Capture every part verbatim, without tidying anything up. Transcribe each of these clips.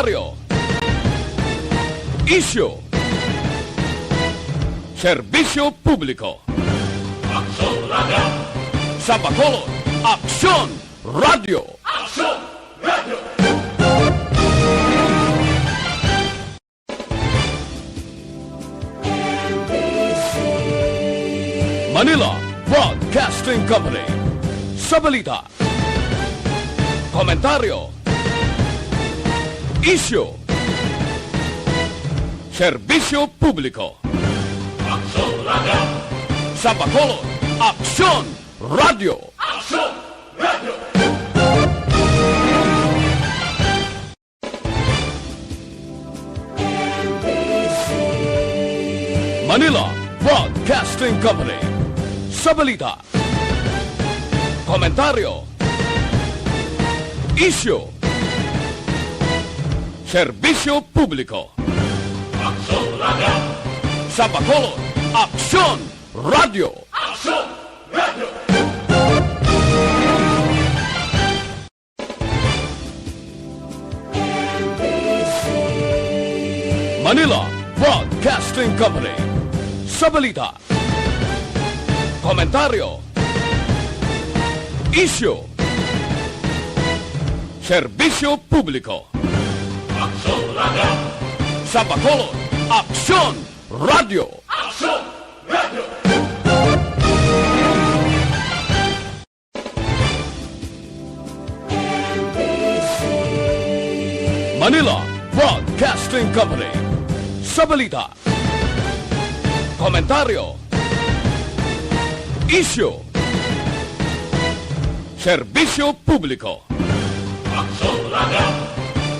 Komentaryo. Isyu. Serbisyo publiko. Aksyon Radio. Sa Bacolod, Aksyon Radio. Aksyon Radio. Manila Broadcasting Company. Sa balita, komentaryo, isyu, serbisyo publiko. Aksyon Radio. Sa Bacolod, Aksyon Radio. Aksyon Radio. Manila Broadcasting Company. Sa balita, komentaryo, isyu, serbisyo publiko. Aksyon Radio. Sa Bacolod, Aksyon Radio. Aksyon Radio. Manila Broadcasting Company. Sa balita, komentaryo, isyu, serbisyo publiko. Aksyon Radio. Sa Bacolod, Aksyon Radio. Aksyon Radio. Manila Broadcasting Company. Sa balita, komentaryo, isyu, serbisyo publiko. Aksyon Radio.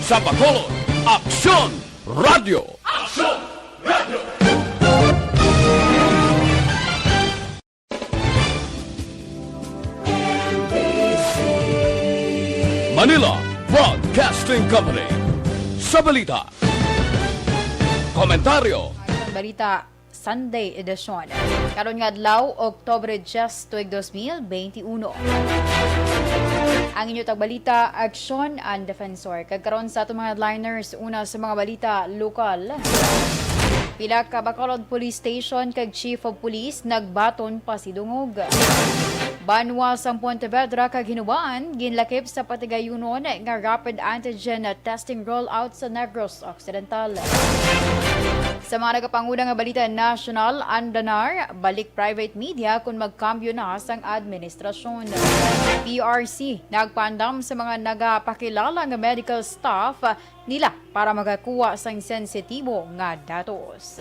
Sa Bacolod, Aksyon Radio. Aksyon Radio. Manila Broadcasting Company. Sa balita, komentaryo. Ang balita, Sunday edition. Karon nga adlaw, Oktubre diyes, tuig dos mil benti uno. Ang inyo tagbalita, Aksyon and Defensor. Kag karon sa atong mga headliners, una sa mga balita lokal. Pila ka Bacolod Police Station kag Chief of Police nagbaton pasidungog. Banwa sang Pontevedra kag Hinoa-an ginlakip sa patigayunon nga rapid antigen testing rollout sa Negros Occidental. Sa mga nagapanguna nga balita national, Andanar, balik private media kon magkambyo na sang administrasyon. P R C nagpaandam sa mga nagapakilala nga medical staff nila para makakuha sang sensitibo nga datos.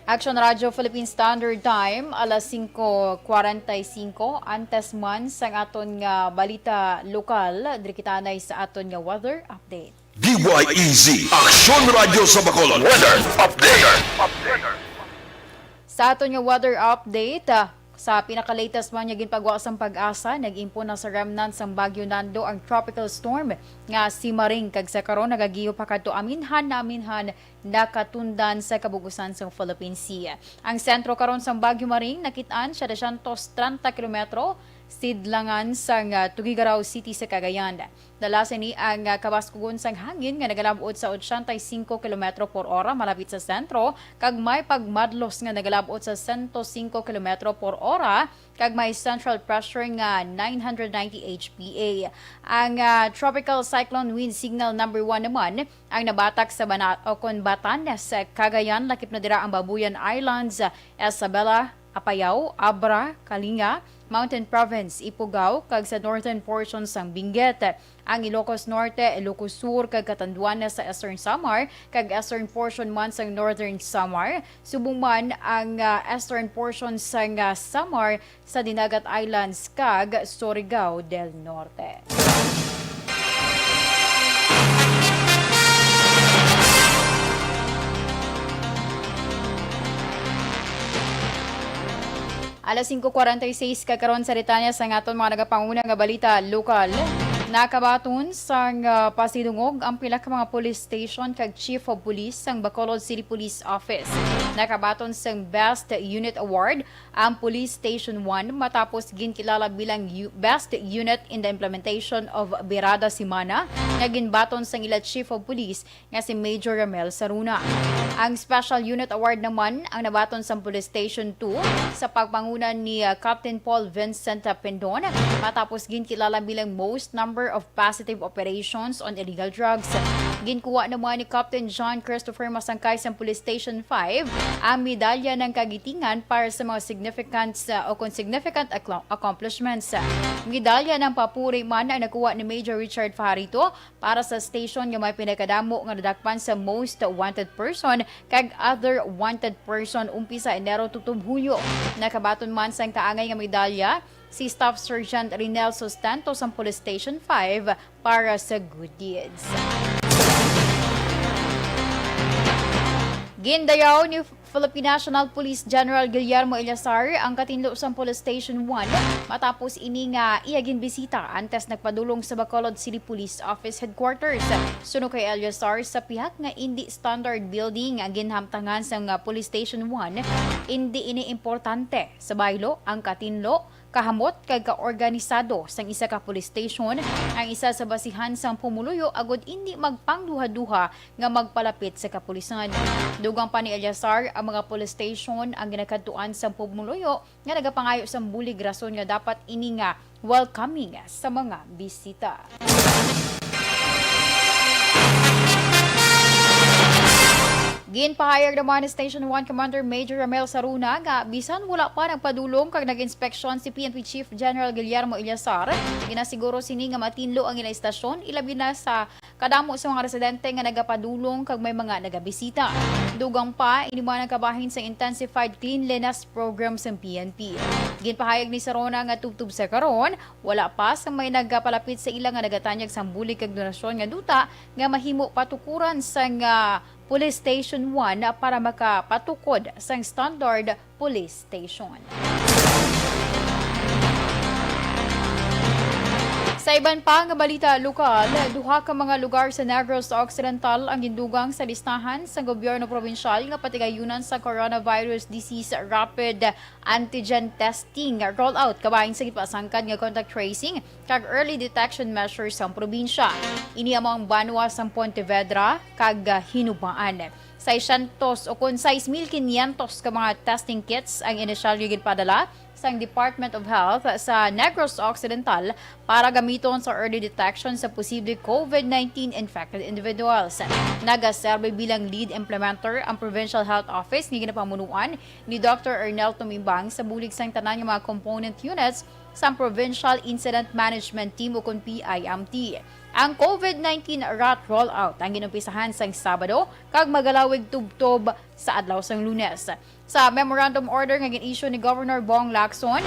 Action Radio Philippine Standard Time, alas singko kwarenta y singko. Antes man sang aton nga balita lokal, diri kita anay sa aton nga weather update. D Y E Z, Aksyon Radio sa Bacolod. Weather update. Sa aton nga weather update, ah, sa pinaka-latest man nga ginpagwa sang PAGASA, nag-impon na sa remnant sang Bagyo Nando ang tropical storm nga si Maring, kag sa karon nagagiyo pa kadto aminhan na aminhan nakatundan sa kabug-usan sang Philippine Sea. Ang sentro karon sang Bagyo Maring nakit-an siya dosyentos trenta kilometro sidlangan sang, ah, Tuguegarao City sa Cagayan. Dala sini ang, ah, kabaskugon sang hangin nga nagalab-ot sa ochenta y cinco kilometro por ora malapit sa sentro, kag may pagmadlos nga nagalab-ot sa sento singko kilometro por ora, kag may central pressure nga nine hundred ninety H P A. Ang, ah, tropical cyclone wind signal number one naman ang nabatak sa Bana-, o kon Batanes, Cagayan, lakip na dira ang Babuyan Islands, Isabela, Apayao, Abra, Kalinga, Mountain Province, Ifugao, kag sa northern portion sang Benguet. Ang Ilocos Norte, Ilocos Sur, kag Catanduanes sa Eastern Samar, kag eastern portion man sang Northern Samar, subong man ang, ah, eastern portion sang, ah, Samar sa Dinagat Islands kag Surigao del Norte. Alas singko kwarenta y seis ka karon sa Ritanya sa aton mga nagapanguna nga balita lokal. Nakabaton sang, ah, pasidungog ang pila ka mga police station kag chief of police sang Bacolod City Police Office. Nakabaton sang Best Unit Award ang Police Station one matapos ginkilala bilang u-, Best Unit in the Implementation of Birada Semana nga ginbaton sang ila Chief of Police nga si Major Ramel Saruna. Ang Special Unit Award naman ang nabaton sa Police Station two sa pagpanguna ni, ah, Captain Paul Vincent Pindon, matapos ginkilala bilang most number of positive operations on illegal drugs. Ginkuha naman ni Captain John Christopher Masangkay sa Police Station five ang medalya ng kagitingan para sa mga significant, ah, o kung significant accom-, accomplishments. Medalya ng papuri man ang nakuha ni Major Richard Fajarito para sa station nga may pinakadamo nga nadakpan sa most wanted person kag other wanted person umpisa Enero tubtob Hunyo. Nakabaton man sang kaangay nga medalya si Staff Sergeant Rinel Sustento sang Police Station five para sa good deeds. Gindayaw ni Philippine National Police General Guillermo Eleazar ang katinlo sang Police Station one matapos ini nga iya ginbisita antes nagpadulong sa Bacolod City Police Office Headquarters. Suno kay Eleazar, sa pihak nga indi standard building ang ginhamtangan sang, ah, Police Station one, indi ini importante. Sa baylo, ang katinlo, kahamot kag kaorganisado sang isa ka police station ang isa sa basihan sang pumuluyo agud indi magpangduha-duha nga magpalapit sa kapulisan. Dugang pa ni Eleazar, ang mga police station ang ginakadtuan sang pumuluyo nga nagapangayo sang bulig, rason nga dapat ini nga welcoming sa mga bisita. Ginpahayag naman ni Station one Commander Major Ramel Saruna nga bisan wala pa nagpadulong kag nag-inspeksyon si P N P Chief General Guillermo Eleazar, ginasiguro sini nga matinlo ang ila istasyon, ilabi na sa kadamo sa mga residente nga nagapadulong kag may mga nagabisita. Dugang pa, ini man ang kabahin sa intensified cleanliness program sang P N P. Ginpahayag ni Saruna nga tubtob sa karon, wala pa sa may nagapalapit sa ila nga nagatanyag sang bulig kag donasyon nga duta nga mahimo patukuran sang, ah, Police Station one para makapatukod sang standard police station. Sa iban pa nga balita lokal, duha ka mga lugar sa Negros Occidental ang gindugang sa listahan sa gobyerno probinsyal nga patigayunan sa coronavirus disease rapid antigen testing rollout kabahin sa ginpasangkad nga contact tracing kag early detection measures sang probinsya. Ini amo ang banwa sang Pontevedra kag, ah, Hinubaan. Seiscientos o kon sais mil quinientos ka mga testing kits ang inisyal nga ginpadala sang Department of Health sa Negros Occidental para gamiton sa early detection sa posible COVID nineteen infected individuals. Nagaserbe bilang lead implementer ang Provincial Health Office nga ginapamunuan ni Doctor Ernel Tumimbang sa bulig sang tanan nga mga component units sang Provincial Incident Management Team o kon P I M T. Ang COVID nineteen rat rollout ang ginumpisahan sang Sabado kag magalawig tubtob sa adlaw sang Lunes. Sa memorandum order nga gin-issue ni Governor Bong Lacson,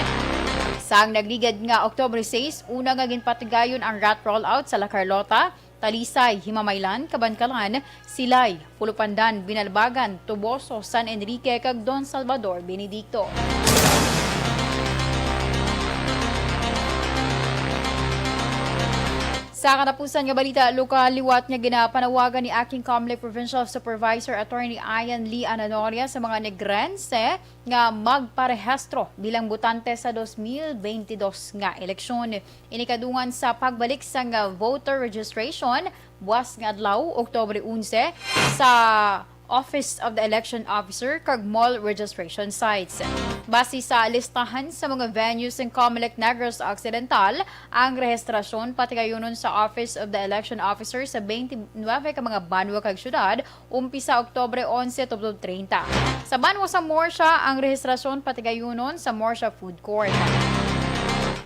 sang nagligad nga Oktubre sais, una nga ginpatigayon ang rat rollout sa La Carlota, Talisay, Himamaylan, Kabankalan, Silay, Pulupandan, Binalbagan, Toboso, San Enrique, kag Don Salvador Benedicto. Sa katapusan nga balita lokal, liwat nga ginapanawagan ni Acting Comelec Provincial Supervisor Attorney Ian Lee Ananoria sa mga Negrense nga magparehistro bilang botante sa dos mil bentidós nga eleksyon. Ini kadungan sa pagbalik sang, ah, voter registration buas nga adlaw, Oktubre onse, sa Office of the Election Officer kag mall registration sites. Base sa listahan sa mga venues ng Comelec Negros Occidental, ang rehistrasyon patigayunon sa Office of the Election Officer sa twenty-nine ka mga banwa kag syudad umpisa Oktubre onse tubtob treinta. Sa banwa sa Murcia, ang rehistrasyon patigayunon sa Murcia Food Court.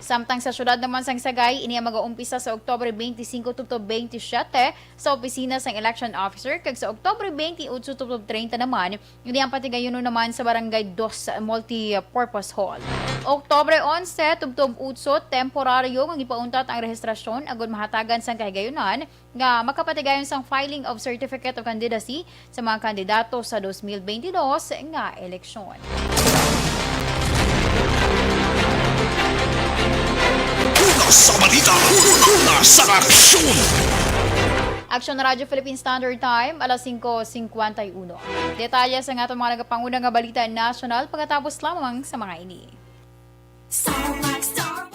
Samtang sa syudad naman sang Sagay, ini ang magaumpisa sa Oktubre twenty-cinco tubtob twenty-siete sa opisina sang election officer, kag sa Oktubre twenty-eight tubtob treinta naman, ini ang patigayunon naman sa Barangay Dos Multipurpose Hall. Oktubre onse tubtob otso, temporaryo nga gipauntat ang rehistrasyon agud mahatagan sang kahigayunan nga makapatigayon sang filing of Certificate of Candidacy sa mga kandidato sa dos mil bentidós nga eleksyon. Buenos Sa balita, una sa aksyon. Aksyon Radyo Philippine Standard Time, alas singko singkwenta y uno. Detalye sa aton mga nagapanguna nga balita nasyonal pagkatapos lamang sa mga ini. Star Max Star.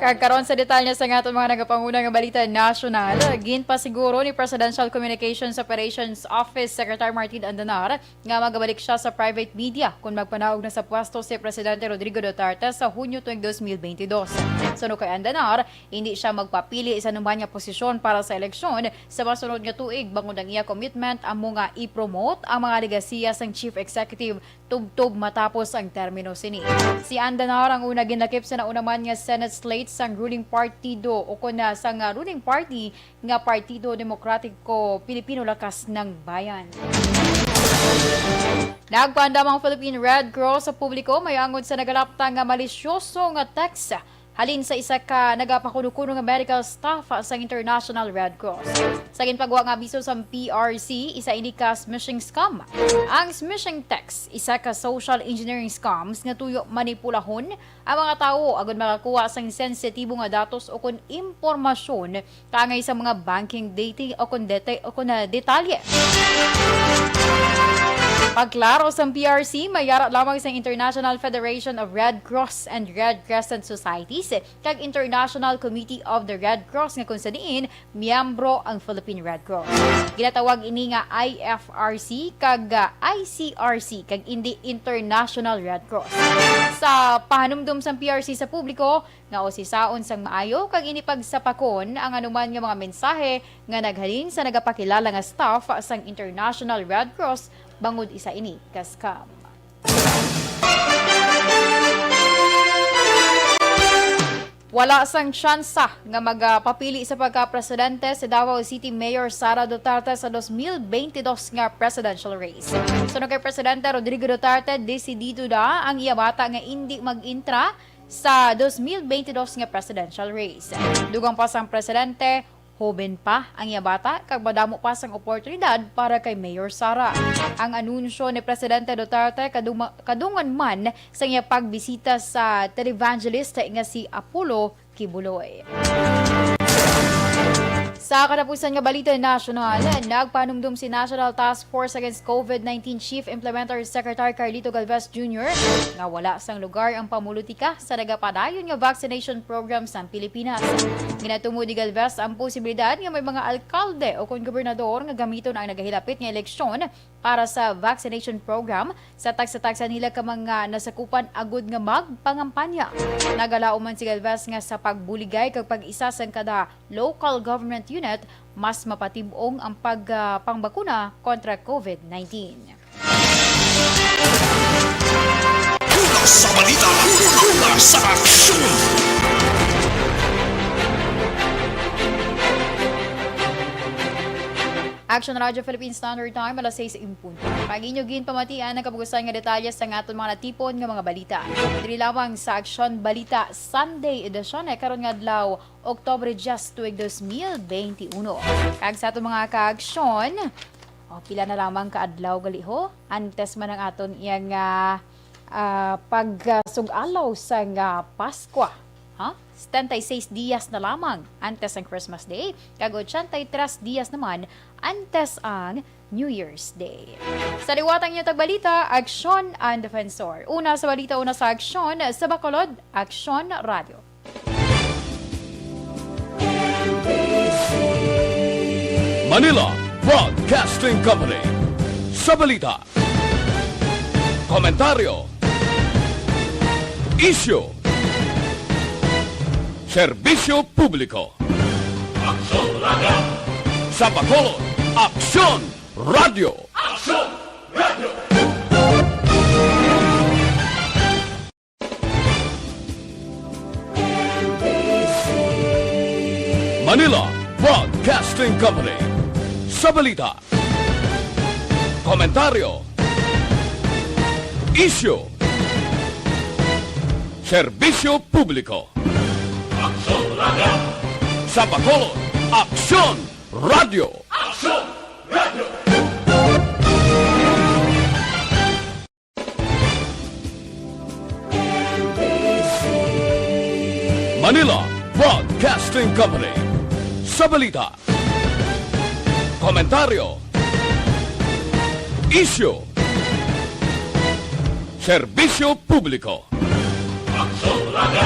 Pagkaron sa detalye sa aton mga nagapanguna nga balita nasyonal, ginpasiguro ni Presidential Communications Operations Office Secretary Martin Andanar nga magabalik siya sa private media kon magpanaog na sa pwesto si Presidente Rodrigo Duterte sa Hunyo tuig dos mil bentidós. Suno kay Andanar, hindi siya magpapili sa anuman nga posisyon para sa eleksyon sa masunod nga tuig, bangod ang iya commitment amo nga i-promote ang mga legasiya sang Chief Executive tubtob matapos ang termino sini. Si Andanar ang una ginlakip sa nauna man nga Senate slate sang ruling partido o kon na sang, ah, ruling party nga Partido Demokratiko Pilipino Lakas ng Bayan. Nagpaandam ang Philippine Red Cross sa publiko may angod sa nagalaptang nga malisyoso nga text halin sa isa ka nagapakuno-kuno nga medical staff sa International Red Cross. Sa ginpagwa nga abiso sa P R C, isa ini ka smishing scam. Ang smishing text, isa ka social engineering scams nga tuyo manipulahon ang mga tawo agud makakuha sang sensitibo nga datos o kon impormasyon kaangay sa mga banking data o kon deta-, o kon, ah, detalye. Pagklaro sang P R C, may yara lamang sa International Federation of Red Cross and Red Crescent Societies kag International Committee of the Red Cross nga kung sa diin miyembro ang Philippine Red Cross. Ginatawag ini nga I F R C kag, ah, I C R C kag indi International Red Cross. Sa pahanumdom sang P R C sa publiko, nga usisaon sang maayo kag ini pagsapakon ang anuman nga mga mensahe nga naghalin sa nagapakilala nga staff sang International Red Cross bangod isa ini ka scam. Wala sang tsansa nga magapapili sa pagkapresidente si Davao City Mayor Sara Duterte sa dos mil bentidós nga presidential race. Suno kay Presidente Rodrigo Duterte, desidido na ang iya bata nga indi mag-intra sa dos mil bentidós nga presidential race. Dugang pa sang presidente, hoben pa ang iya bata kag madamo pa sang oportunidad para kay Mayor Sara. Ang anunsyo ni Presidente Duterte kaduma-, kadungan man sa iya pagbisita sa televangelist nga si Apollo Kibuloy. Sa katapusan nga balita nasyonal, nagpanumdum si National Task Force Against covid nineteen Chief Implementer Secretary Carlito Galvez Junior nga wala sang lugar ang pamulitika sa nagapadayon nga vaccination program sa Pilipinas. Ginatumod ni Galvez ang posibilidad nga may mga alkalde o kon gobernador nga gamiton ang nagahilapit nga eleksyon para sa vaccination program sa tagsa-tagsa nila ka mga nasakupan agud nga magpangampanya. Nagalaom man si Galvez nga sa pagbuligay kag pag-isa sang kada local government unit, mas mapatib-ong ang pag, ah, pangbakuna kontra covid nineteen. Una sa balita, una sa aksyon. Action Radio Philippine Standard Time, alas sais en punto. Pag inyo ginpamatian ang kabugusan nga detalye sa aton mga natipon nga mga balita. Diri lamang sa Aksyon Balita Sunday Edition, eh, karon nga adlaw, Oktubre diyes, tuig dos mil benti uno. Kag sa aton mga kaaksyon, oh, pila na lamang ka adlaw gali ho, antes man ang aton iyang, ah, ah, pagsug-alaw sang, ah, Paskwa. Ha? Setenta y seis dias na lamang antes ang Christmas Day, kag ochenta y tres dias naman antes ang New Year's Day. Sa liwat ang inyong tagbalita, Aksyon ang Defensor. Una sa balita, una sa aksyon, sa Bacolod, Aksyon Radio. Manila Broadcasting Company. Sa balita, komentaryo, isyu, serbisyo publiko. Aksyon Radio. Sa Bacolod, Aksyon Radio. Aksyon Radio. Manila Broadcasting Company. Sa balita, komentaryo, isyu, serbisyo publiko. Aksyon Radio. Sa Bacolod, Aksyon Radio. Aksyon Radio. Manila Broadcasting Company. Sa balita, komentaryo, isyu, serbisyo publiko. Aksyon Radio.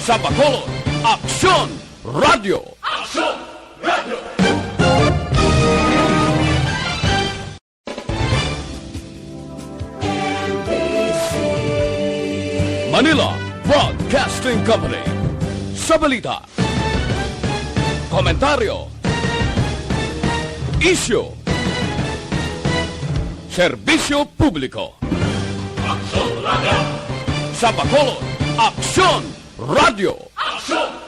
Sa Bacolod, Aksyon Radio. Manila Broadcasting Company. Sa balita, komentaryo, isyu, serbisyo publiko. Aksyon Radio. Sa Bacolod, Aksyon Radio. Aksyon